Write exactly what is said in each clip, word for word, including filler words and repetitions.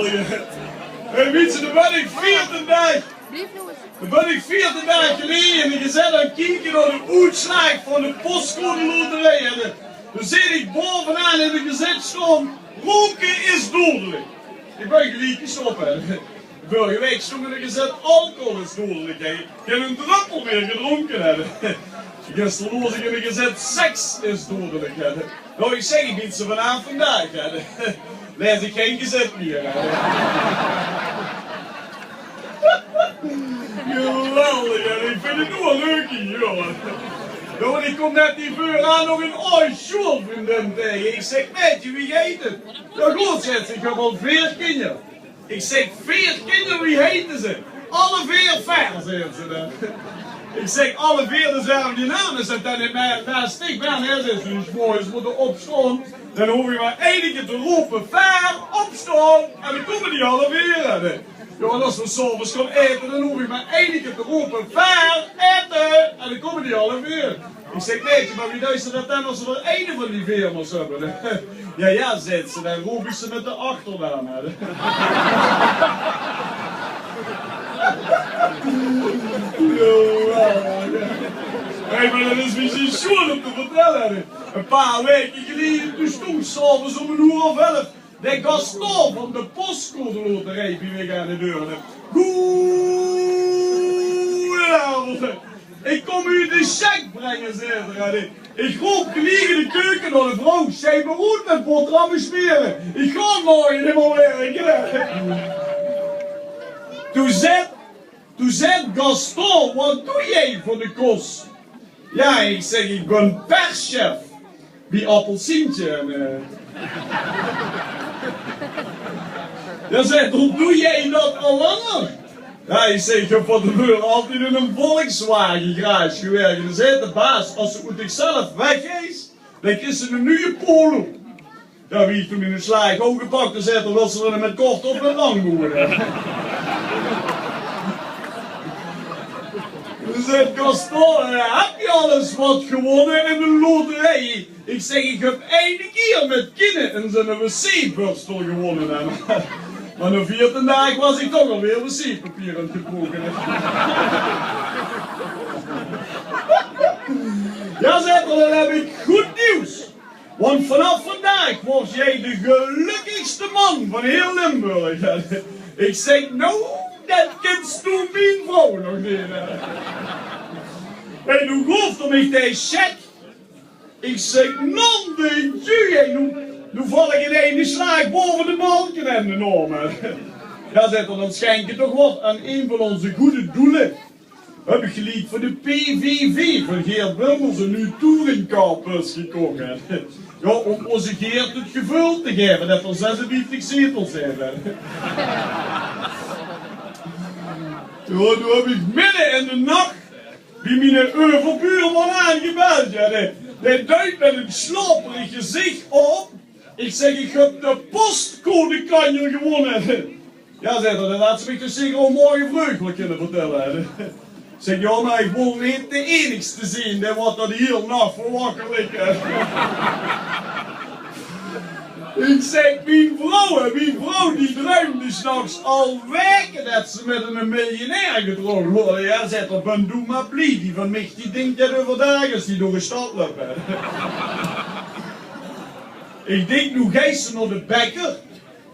Hé, minse, doe bin ich veertien daag, doe bin ich veertien daag geleje in de gezèt aan 't kieke nao de oetslaag van de postcode loterij. En, eh, doe zeen ich baovenaan in de gezèt staon: roke is dodelijk. Ich bin geliek gestopt, hè. Vörrige waek stóng in de gezèt: alcohol is dodelijk, hè. Ich höb geine dröppel mieë gedrónke, hè. Gister loos ich in de gezèt: seks is dodelijk, hè. Noe, ich zègk, minse, vanaaf vandaag, hè, laes ich gein gezèt mieë, hè. Geweldig, hè. Ich vinj 't noe al leuk hie, jóng. Jóng, ich kóm net hie veuraan nog ein aoj sjoealvrundin taenge. Ich zègk: maedje, wie geit 't? Jao, good, zaet ze, ich höb al veer kinjer. Ich zègk: veer kinjer, wie heite ze? Alle veer Fer, zaet ze dan. Ich zègk: alle veer dezelfde naam, is det dan neet mieë? Nae, ich bin, hè, zaet ze, dus 's morges mótte opstaon. Dan hoof ich mer eine kier te rope: Fer, opstaon! En dan kómme die alle veer, hè. Jao, en es v'r 's aoves gaon aete, dan hoof ich mer eine kier te rope: Fer, aete! En dan kómme die alle veer. Ich zègk: maedje, mer wie deis se det dan es se d'r eine van die veer mós höbbe? Jao, jao, zaet ze, dan roop ich ze mit de achternaam, hè. Jao, jao. Hé, mer det is mesjien sjoean óm te vertèlle, hè. Ein paar waeke geleje, toen stóng 's aoves óm ein oer of elf de Gaston van de postcode loterij bie mich aan de deur. Goeienaovend. Ich kóm uch de cheque bringe, zaet 'r. Ich roop geliek in de keuke nao de vrouw: sjei mer oet mit boterhamme smere. Ich gaon morge neet mieë wirke. Toen zaet, toen zaet Gaston: wat doe jij voor de kost? Jao, ich zègk, ich bön perschef bie Appelsientje. En, eh, jao, zaet 'r, doe jij dat al langer? Jao, ich zègk, ich höb van te veure altied in ein Volkswagen garage gewirk. En dan zaet de baas: es se oet dichzelf weggeis, dan kriegs se ein nuje Polo. Jao, wie ich toen miene slaag haw gepak, toen zaet 'r: wils se 'm mit korte of mit lang boewe? Toen zaet Gaston: eh, höbs se al ins get gewónne in de loterij? Ich zègk, ich höb eine kier mit Kine in ziene wc-börstel gewónne, hè. Mer de veerde daag waas ich toch alweer wc-papier aan 't gebroeke, hè. Jao, zaet 'r, dan höb ich good nuujs. Want vanaaf vandaag weurs jij de gelökkigste man van hiel Limburg. Ich zègk, noe, det kins doe mien vrouw nog neet, hè. Hé, noe gaof 'r mich dae cheque. Ich zègk, non de Dieu, hè, noe, noe val ich in eine slaag baove de Balkenende óm, hè. Jao, zaet 'r, dan schenk 't toch wat aan ein van ózze gooj doele. Höb ich geliek veur de P V V, veur Geert Wilders, ein nuuj touringcarbus gekoch, hè. Jao, óm ózze Geert 't geveul te gaeve det 'r zesenvieftig zetels haet, hè. Jao, doe höb ich midde in de nach bie miene euverbuurman aangebeld, jao. Dae, dae duit mit ein slaoperig gezich op. Ich zègk, ich höb de postcodekanjer gewónne. Jao, zaet 'r, det hads se mich toch zeker al morge vreug waal kónne vertèlle, hè. Ich zègk, jao, mer ich wól neet de einigste zeen dae waat dao de hiel nach veur wakker ligk, hè. Ich zègk, mien vrouw, hè, mien vrouw die druimde 's nachs al waeke det ze mit eine miljonair getrouwd waas. Jao, zaet 'r, bön doe mer blie, die van mich die dink det euverdaag es die door de stad löp, hè. Ich dink, noe geis se nao de bekker,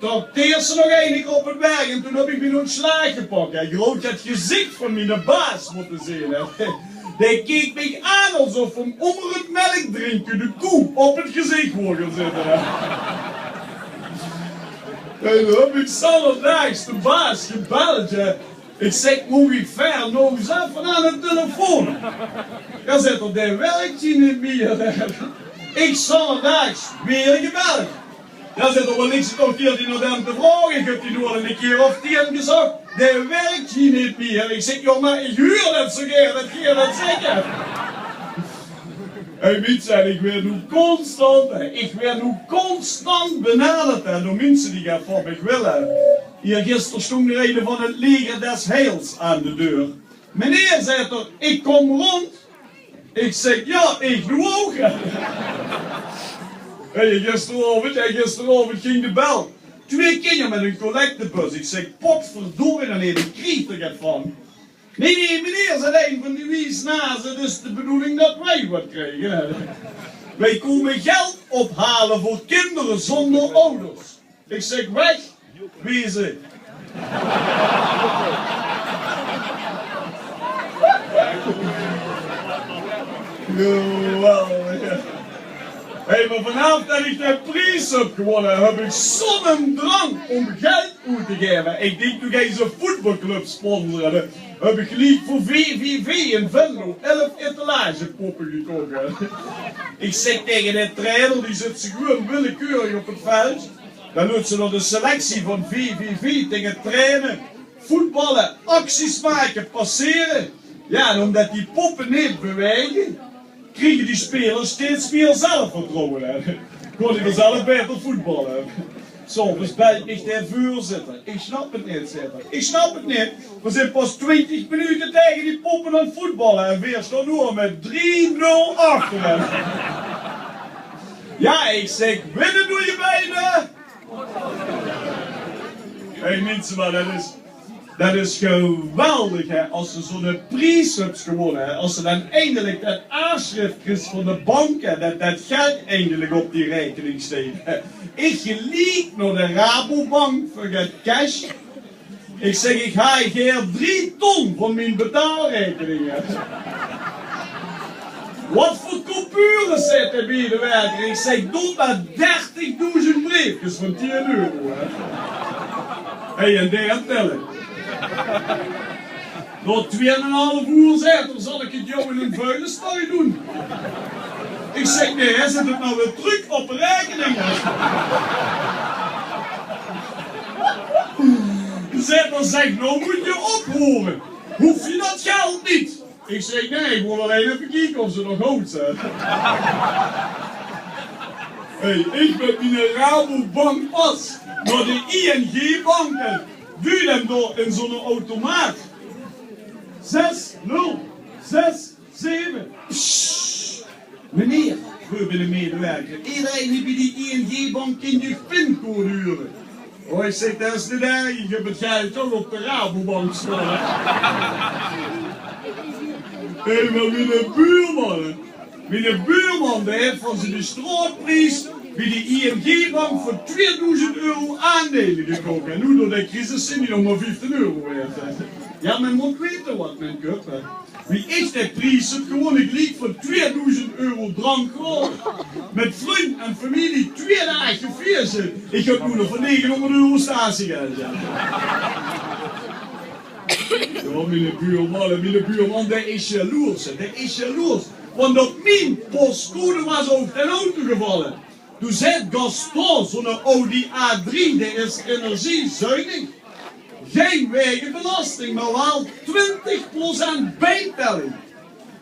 trakteers se nog eine op 't merk. En toen höb ich miene óntslaag gepak, hè. Jao, ich höb 't gezich van miene baas mótte zeen, hè. Dae keek mich aan esof 'r ónger 't melkdrinke de koe op 't gezich wól gaon zitte, hè. En toen höb ich 's anderdaags de baas gebeld, hè. Ich zègk, maag ich Fer nog ins effe aan de telefoon? Jao, zaet 'r, dae wirk hie neet mieë. Ich 's anderdaags weer gebeld. Jao, zaet 'r, waal, ich zit al veertien uur nao dae te vraoge, ich höb dae noe al eine kier of tien gezag. Dae wirk hie neet mieë. Ich zègk, jao, mer ich huur det zo gaer det geer det zègk. Hé, minse, ich waer noe constant, hè, ich waer noe constant benaderd, hè, door minse die get van mich wille. Hie gister stóng d'r eine van 't Leger des Heils aan de deur. Meneer, zaet 'r, ich kóm rónd. Ich zègk, jao, ich noe ouch. Hé, gisteraovend, hè, gisteraovend ging de bel. Twee kinjer mit 'n collectebus. Ik zeg: "Potverdorie, dan neet, ik krieg d'r get van." "Nee, nee, meneer," zet ein van die wiesnaze, "'t is de bedoeling dat wij wat kriege, hè. Wij komen geld ophalen voor kinderen zonder ouders." Ik zeg: "Weg wezen." Geweldig, hè. Hey, maar vanaaf dat ik de pries heb gewonnen, heb ik zo'n drang om geld oet te gaeve. Ik denk: "Doe geis 'n voetbalclub sponsoren." Heb ik geliek voor V V V in Venlo elf etalagepoppen gekocht, hè. Ik zeg tegen de trainer, die zet ze gewoon willekeurig op het veld. Dan doet ze door de selectie van V V V tegen trainen, voetballen, acties maken, passeren. Ja, en omdat die poppen niet bewegen, kriegen die spelers steeds meer zelfvertrouwen, hè. Kon ik zelf beter voetballen. Zo, dus belt mich de voorzitter. "Ik snap het niet," zegt hij. "Ik snap het niet. We zijn pas twintig minuten tegen die poppen aan het voetballen en we staan nu al met drie nul achter, hè." Ja, ik zeg: "Winnen doe je bijna." Hey, mensen, maar dat is, dat is geweldig, hè. Als ze zo'n pries hebt gewonnen, hè. Als ze dan eindelijk dat aafschrift krijgt van de bank, hè, dat dat geld eindelijk op die rekening staat, hè. Ik geliek naar de Rabobank voor het cash. Ik zeg: "Ik haal hier drie ton van mijn betaalrekening, hè." Wat voor coupures, zet de medewerker. Ik zeg: "Doe maar dertigduizend breefjes van tien euro, hè." Hey, en die aan tellen. "Na tweeënhalf uur," zet er, "zal ik het jou in een vuile stal doen." Ik zeg: "Nee, hij zet het nou weer terug op de rekening." Zet er: "Zeg, nou moet je ophoren. Hoef je dat geld niet?" Ik zeg: "Nee, ik wil alleen even kijken of ze nog goed zijn." Hey, ik met mijn Rabobankpas naar de I N G-banken. Duw hem door in zo'n automaat. Zes nul zes zeven. "Psst, meneer," roept de medewerker, "iedereen die bij die I N G-bank in je pincode huren." "Oh," ik zeg, "dat is niet erg, ik heb het geld toch op de Rabobank staan." Hé, maar mijn buurman, hè. Mijn buurman, die heeft van zijn strootpries bij de I N G-bank voor tweeduizend euro aandelen gekocht. En nu door de crisis zijn die nog maar vijftien euro waard, hè. Ja, men moet weten wat men koopt, hè. Wie ik de pries heb gewonnen, geliek voor tweeduizend euro drank gewonnen. Met vriend en familie twee dagen gefeest. Ik heb nu nog van negenhonderd euro statiegeld, ja. Ja, mijn buurman, mijn buurman, die is jaloers, hè. Die is jaloers. Want op mijn postcode was ook de auto gevallen. Toen zei Gaston, zo'n Audi A drie, die is energiezuinig. Geen wegenbelasting, maar wel twintig procent bijtelling.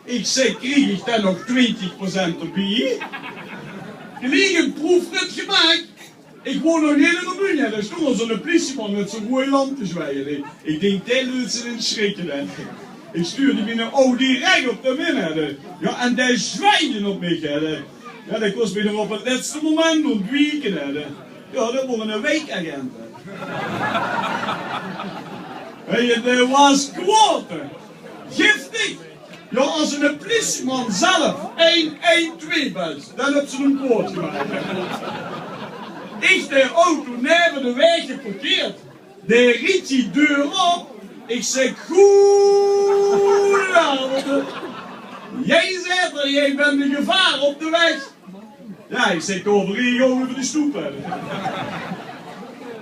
Ik zeg: "Krijg ik dan nog twintig procent erbij?" Geliek een proefrit gemaakt. Ik woon nog niet in de buurt, hè. Daar stond zo'n politieman met zo'n mooi lamp te zwaaien. Ik, ik denk: "Die laat ze in schrikken, hè." Ik stuurde mijn Audi recht op de min, hè. Ja, en die zwaaide op mij, hè. Ja, dat kost mij nog op het laatste moment ontwijken, hè. Ja, dat was een wijkagent, hè. Hey, en die was kwaad, hè. Giftig. Ja, als een politieman zelf een een twee belt, dan hebben ze hem kwaad gemaakt. Ik de auto neven de weg geparkeerd. De riet die deur op. Ik zeg: "Goedenavond. Jij zet er, jij bent een gevaar op de weg." Ja, ik zeg: "Kom, we gaan over de stoep, hè."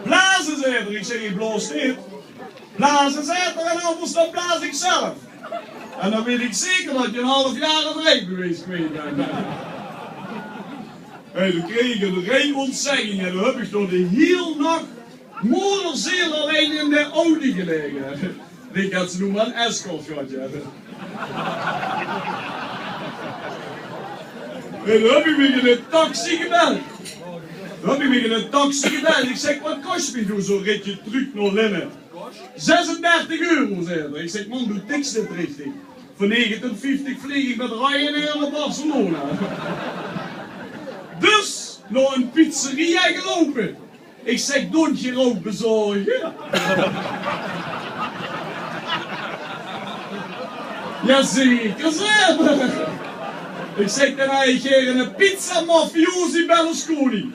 "Blazen," zei er. Ik zeg: "Ik blaas niet." "Blazen," zei er, "en anders dan blaas ik zelf. En dan weet ik zeker dat je een half jaar het rijbewijs kwijt bent." Hey, toen kreeg ik een rijontzegging en toen heb ik door de heel nacht moederziel alleen in de Audi gelegen. Ik had ze nu maar een escort gehad, ja. En toen heb ik me in een taxi gebeld. Toen heb ik me in een taxi gebeld. Ik zeg: "Wat kost me toen zo'n ritje terug naar Linnen?" "Zesendertig euro," zei hij. Ik zeg: "Man, doe tiks dit richting. Van negentien vijftig vlieg ik met Ryanair naar Barcelona." Dus naar een pizzeria gelopen. Ich zèk: "Doon geer ouch bezorge?" "Jazeker," zaet ze. Ich zèk: "Dan haw ich hie 'ne pizza mafiosi Berlusconi.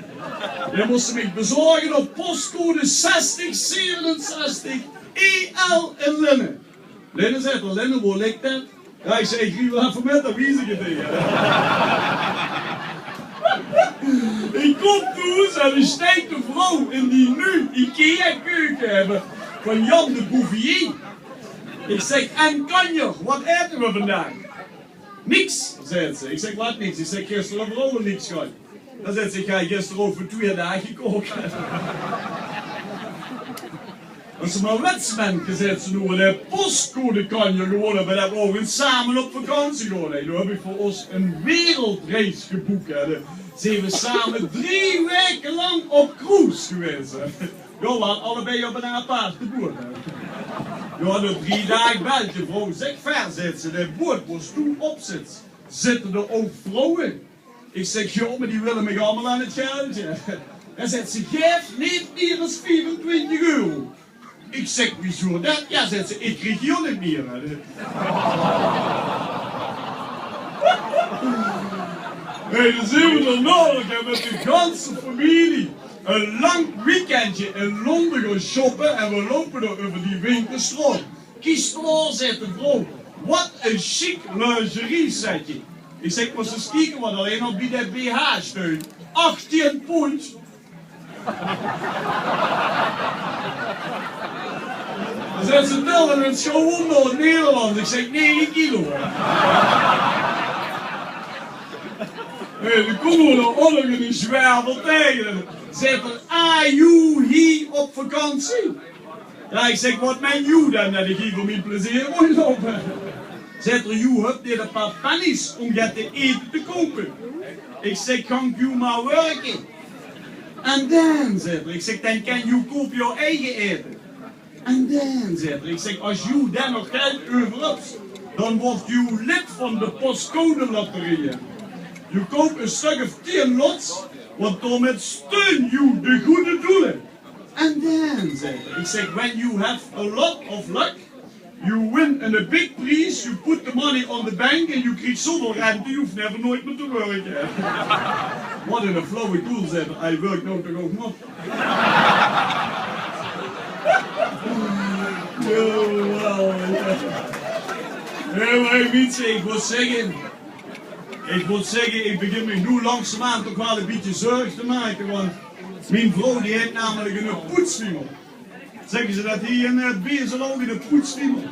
Dae mós se mich bezorge op postcode zestig zevenenzestig E L in Linne." "Linne," zaet ze, "Linne, wo ligk det?" "Jao," ich zèk, "ich riej waal effe mit, dan wies ich 't dich." Ich kóm thoes en dao steit de vrouw in die nuuj Ikea-keuke höbbe van Jan de Bouvier. Ich zèk: "En kanjer, waat aete v'r vandaag?" "Niks," zaet ze. Ich zèk: "Waat niks?" Ich zèk: "Gister höbbe v'r ouch al niks gehad." "Dan," zaet ze, "ich höb gister ouch veur twieë daag gekaok." "Es se mer wèts, Menke," zaet ze, "noe v'r de postcodekanjer gewónne höbbe, det v'r ouch ins same op vakantie gaon. Hè, noe höb ich veur ós ein wereldreis geboek, hè. Dan zeen v'r same drie waeke lang op cruise gewaes, hè." Jao, v'r waore allebei op ein aparte boot, hè. Jao, nao drie daag belt de vrouw: "Zèk, Fer," zaet ze, "de boot wo-s doe op zits, zitte dao ouch vrouwe?" Ich zèk: "Jao, mer die wille mich allemaol aan 't geldje." "Jao," zaet ze, "gaef neet mier es viefentwintig euro." Ich zèk: "Wiezoe det?" "Jao," zaet ze, "ich krieg die ouch neet mier, hè." Hè, dan zeen v'r d'r nog, hè, mit de ganse femilie ein lang weekendje in Londe gaon shoppe en v'r loupe dao euver die winkelstraot. "Kiek dao," zaet de vrouw, "waat ein sjiek lingerie-setje." Ich zèk: "Mós ins kieke waat allein al bie de B H steit. Achtieën pond." Dan zaet ze: "Tel dan ins gaw óm nao 't Nederlands." Ich zèk: "Nege kilo." Hè, dan kómme v'r dao ouch nog ein zwerver taenge. Zaet 'r: "Ah, joe, hie op vakantie?" Jao, ich zèk, waat meins doe dan, det ich hie veur mien plezeer rondjloup? Zaet 'r: "Joe höbs neet ein paar pennies óm get te aete te koupe?" Ich zèk: "Gank joe mer wirke. En dan," zaet 'r, ich zèk, "dan kèns doe koup joe eige aete. En dan," zaet 'r, ich zèk, "es doe dan nog geld euver höbs, dan weurs doe lid van de postcode loterie. Doe koups ein stök of tieën lots, want daomit steuns doe de gooj doele." "En dan," zaet 'r, ich zèk, "when you have a lot of luck, you win a big prize, you put the money on the bank and you krieg zoväöl rente, doe hoofs never noots mier te wirke." "Waat ein flauwekul," zaet 'r, "I work now toch ouch nog." Jao, mer minse, ich mót zègke, ich mót zègke, ich begin mich noe langzaamaan toch waal ein bietje zörg te make, want mien vrouw die haet namelik eine poetsfiemel. Zègke ze det hie in, eh, Beesel ouch, eine poetsfiemel?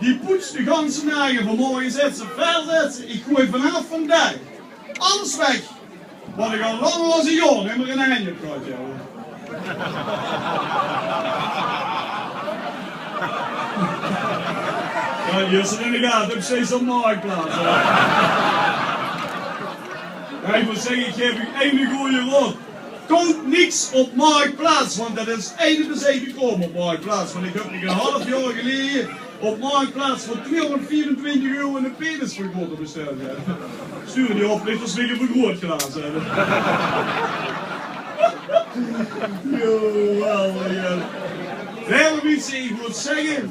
Die poets de ganse daag. Vanmorge zaet ze: "Fer," zaet ze, "ich goej vanaaf vandaag alles weg waat ich al langer es ein jaor neet mier in de henj höb gehad, jao." Jao, die is 'r in de gate, op steeds op Marktplaats, hè. Jao, ich mót zègke, ich gaef uch eine gooje raod. Koup niks op Marktplaats, want det is eine bezeen gekomme op Marktplaats. Want ich höb mich ein haaf jaor geleje op Marktplaats veur twieëhóngerdvierentwintig euro eine penis van Gotte besteld, hè. Sture die oplichters mich ein vergrootglaas, hè. Jao, waal, jao. Nae, mer minse, ich mót zègke,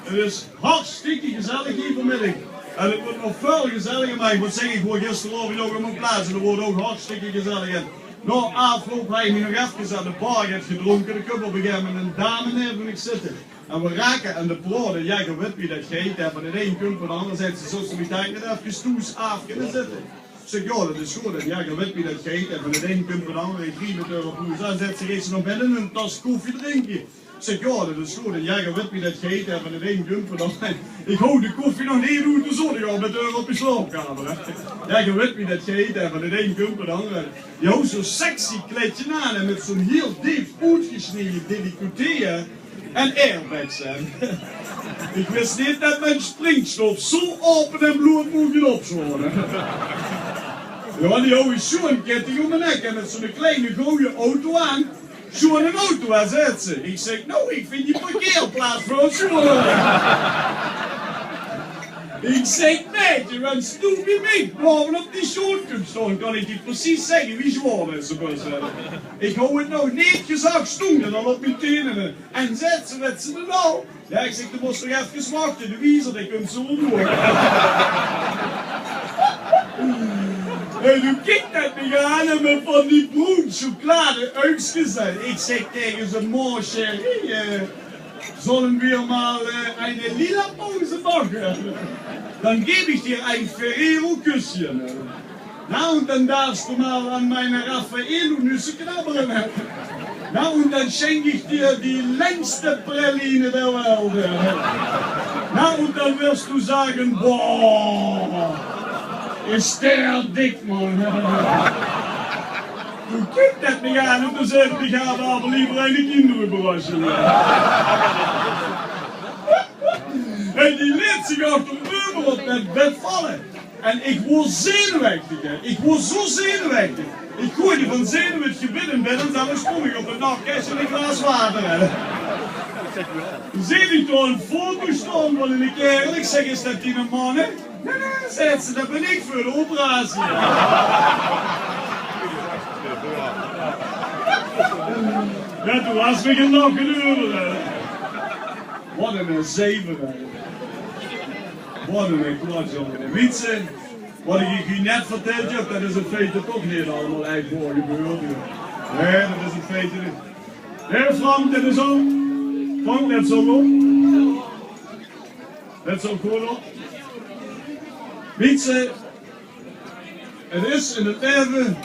't is hartstikke gezellig hie vanmiddig. En 't wuuert nog väöl gezelliger, mer ich mót zègke, ich waor gisteraovend ouch op mien plaats en dao waor 't ouch hartstikke gezellig. En nao aafloup höb ich mich nog efkes aan de bar get gedrónke. Dao kump op ein gegaeve moment ein dame neve mich zitte. En v'r rake aan de praot. Jao, geer wèt wie det geit, hè, van 't ein kump 't anger. Zaet ze: "Zóws se mich dalik neet efkes thoes aaf kinne zitte?" Ich zèk: "Jao, det is good." En jao, geer wèt wie det geit, hè, van 't ein kump 't anger. Ich riej mit häör op hoes aan. Zaet ze: "Geis se nog mit ein tas koffie drinke?" Ich zèk: "Jao, det is good." En jao, geer wèt wie det geit, hè, van 't ein kump 't anger. Ich hou de koffie nog neet oet, toen zoot ich al mit häör op de slaopkamer, hè. Jao, geer wèt wie det geit, hè, van 't ein kump 't anger. Die hou zo'n sexy kleidje aan, hè, mit zo'n hieël deeg oetgesneje decolleté, hè. En airbags, hè. Ich wis neet det men springstof zo aope en bloot mós gaon opsjlaon, hè. Jao, die hou zo'n ketting óm de nek en mit zo'n kleine goje auto aan. "Zo'n auto, hè," zaet ze. Ich zèk: "Noe, ich vinj die parkeerplaats waal sjoon." Ich zèk: "Maedje, wens doe bie mich baove op die sjoon kums staon, kan ich dich precies zègke wie zwaor det ze bös." Ich haw 't nog neet gezag, stóng 'r al op mien tene. "En zaet ze: 'Wèts se 't al?'" "Jao," ich zèk, "doe mós nog efkes wachte, de wiezer, dae kump zo door." Hey, doe kiek det mich aan en mit van die broen sjokolade-uigskes. Ich zèk taenge ze: "Mon chéri, eh, sollen wir mal, eh, eine lila Pause machen? Dann gebe ich dir ein Ferrero-Küsschen. Na, und dann darfst du mal an meine Raffaello-Nüsse knabbern. Na, und dann schenke ich dir die längste Praline der Welt. Na, und dann wirst du sagen: 'Boah, ist der dick, Mann.'" Doe kiek det mich aan en doe zag ich: "Ich habe aber lieber eine Kinderüberraschung." Hey, die leet zich achtereuver op det bed valle. En ich woor zenuwechtig, hè. Ich woor zo zenuwechtig. Ich goeide van zenuwe 't gebit in bed en zelfs stóng ich op 't nachkèstje ein glaas water, hè. Zeen ich dao ein foto staon van eine kaerel. Ich zèk: "Is det diene man, hè?" "Nae, nae," zaet ze, "det bin ich veur de operatie." Jao, doe waas mich ein lach euver, hè. Waat ein zeiver, hè. Waat ein klats, jóng. Wits se, waat ich uch net vertèld höb, det is in feite toch neet allemaol ech waor gebeurd, hè. Nae, det is in feite neet. Hè, Frank, det is ouch. Frank, det is ouch good. Det is ouch good, huur. Wits se, 't Is in 't laeve,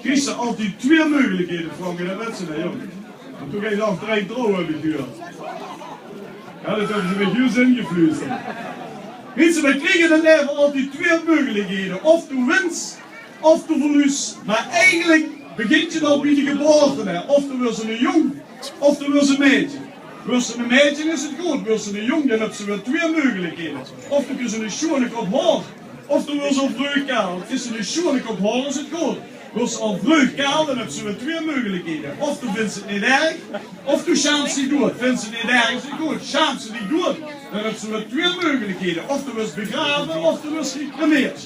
kriegs se altied twieë meugelikhede, Frank, en det wèts se, hè, jóng. Want doe geis achterein trouwe, höb ich gehuurd. Jao, det höbbe ze mich hie zin gefluusterd. Wits se, veer kriege in 't laeve altied twieë meugelikhede. Of doe wins, of doe verluus. Mer eigelik begint 't al bie de geboorte, hè. Of doe wuuers eine jóng, of doe wuuers ein maedje. Wuuers se ein maedje, is 't good. Wuuers se eine jóng, dan höbs se weer twieë meugelikhede. Of doe kriegs eine sjoeane kop haor, of doe wuuers al vreug kaal. Is 't eine sjoeane kop haor, is 't good. Wuuers se al vreug kaal, dan höbs se weer twieë meugelikhede. Of doe vins 't neet erg, of doe sjaams dich doed. Vins 't neet erg, is 't good. Sjaams se dich doed, dan höbs se weer twieë meugelikhede. Of doe wuuers begrave, of doe wuuers gecremeerd.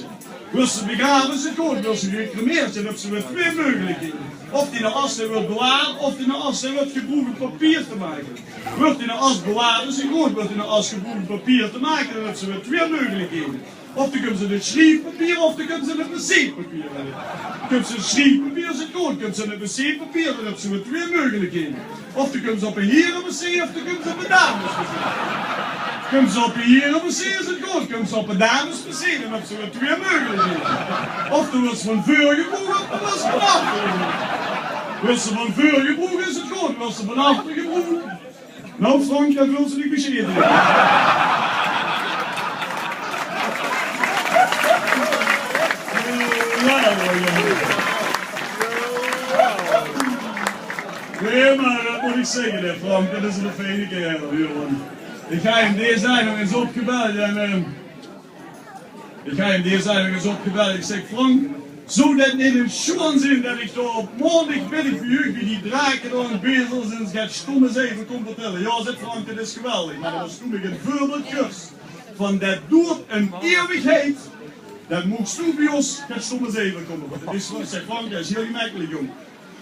Wuuers se begrave, is 't good. Wuuers se gecremeerd, dan höbs se weer twieë meugelikhede. Of diene as, dae wuuert bewaard, of diene as, dae wuuert gebroek um papier te make. Wuuert diene as bewaard, is 't good. Wuuert diene as gebroek um papier te make, dan höbs se weer twieë meugelikhede. Of doe kums in 't sjriefpapier, of doe kums in 't wc-papier. Kums se in 't sjriefpapier, is 't good. Kums se in 't wc-papier, dan höbs se weer twieë meugelikhede. Of doe kums op 'n hierenwc, of doe kums op 'n dameswc. Kums se op 'n hierenwc, is 't good. Kums se op 'n dameswc, dan höbs se weer twieë meugelikhede. Of doe wuuers van veur gebroek, of doe wuuers van achter gebroek. Wuuers se van veur gebroek, is 't good. Wuuers se van achter gebroek, Noe, Frank, det wils se neet besjrieve. Jao, jao, jao. Nae, mer det mót ich zègke, hè, Frank, det is eine fijne kaerel, jóng. Ich höb 'm dees daag nog ins opgebeld en, eh, Ich höb 'm dees daag nog ins opgebeld. Ich zèk: "Frank, zou det neet ins sjoean zeen det ich dao op maondigmiddig bie uch bie die drake dao in Bezel ins get sjtomme zeiver kóm vertèlle?" "Jao," zaet Frank, "det is geweldig, mer dan mós doe mich ein veurbeeld gaeve van det doert ein ieuwigheid. Dan mós doe bie ós get sjtomme zeiver kómme vertèlle." Ich zèk: "Frank, det is hieël gemekkelik, jóng."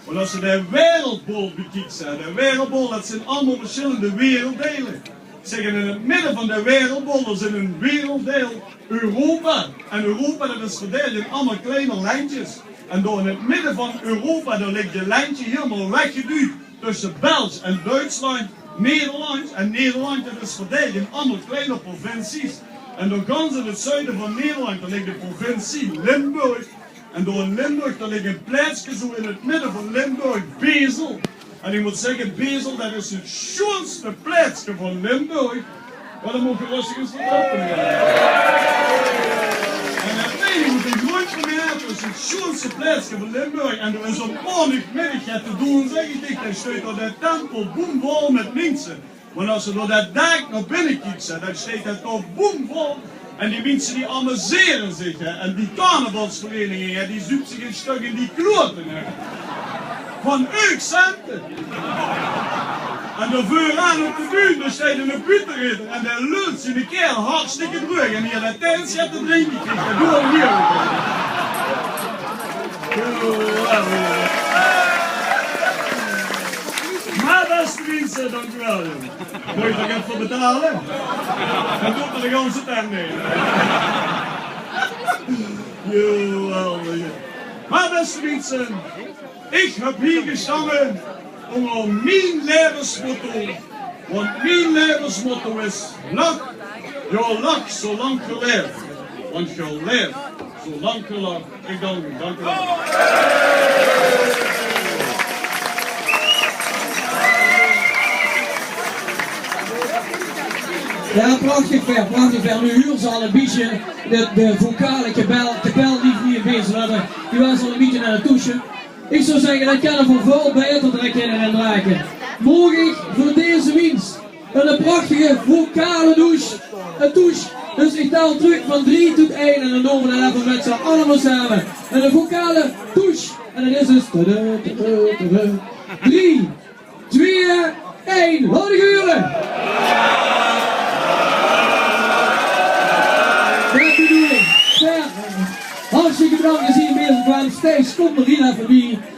Want es se de wereldbol bekieks, hè, de wereldbol, det zeen allemaol versjillende werelddeile. Zègk, in 't midde van de wereldbol, dao zit ein werelddeil Europa. En Europa, det is verdeild in allemaol kleiner lendjes. En dao in 't midde van Europa, dao ligk ein lendje hielemaol weggedujd tösse Belsj en Duitsland, Nederland. En Nederland, det is verdeild in allemaol kleine provincies. En dao gans in 't zuide van Nederland, dao ligk de provincie Limburg. En dao in Limburg, dao ligk ein plaetske zoe in 't midde van Limburg, Bezel. En ich mót zègke, Bezel, det is 't sjoeanste plaetske van Limburg. Jao, dan mót ich röstig ins vertèlle. En det meen ich oet de gróndj van mien hert, det is 't sjoeanste plaetske van Limburg. En dao is op maondigmiddig get te doon, zèk ich dich, dan steit dao de tempel boemvol mit minse. Want es se door det daak nao binne kieks, hè, dan steit det toch boemvol. En die minse die amusere zich, hè. En die carnavalsvereniging, hè, die zuup zich ein stök in die klote, hè. Van eur cente. En Dao veuraan op de bühne, dao steit eine buutteridder en dae lult ziene kael hartstikke dreug. En hie de tent zit te drinke, krieg dae door hie. Geweldig. Mer bèste minse, dank uch waal, jóng. Mót ich dao get veur betale? Dan doot 'r de ganse tent neet. Geweldig. Mer bèste minse, ich höb hie gestange ónger mien laevesmotto. Want mien laevesmotto is: lach, jao, lach zoelang geer laef. Want geer laef zoelang geer lach. Ich dank uch, dank uch waal. Jao, prachtig waer, prachtig waer. Noe huurs se al e bietje de, de vocale kapel, kapel die v'r hie bezig höbbe. Die waas al e bietje aan 't toesje. Ich zou zègke, det kan 'r veur väöl baeter trèkke en drake. Maag ich veur deze mins ein prachtige vocale douche? Ein douche. Dus ich tel trök van drie tot ein en dan doon v'r det effe mit z'n allemaol same. Ein vocale douche. En det is dus tada, tada, tada. Drie, twieë, ein. Laot ich hure. Det bedoel ich. Jao. Hartstikke bedank det geer hie bezig waart. Stijs, kóm d'r hie effe bie.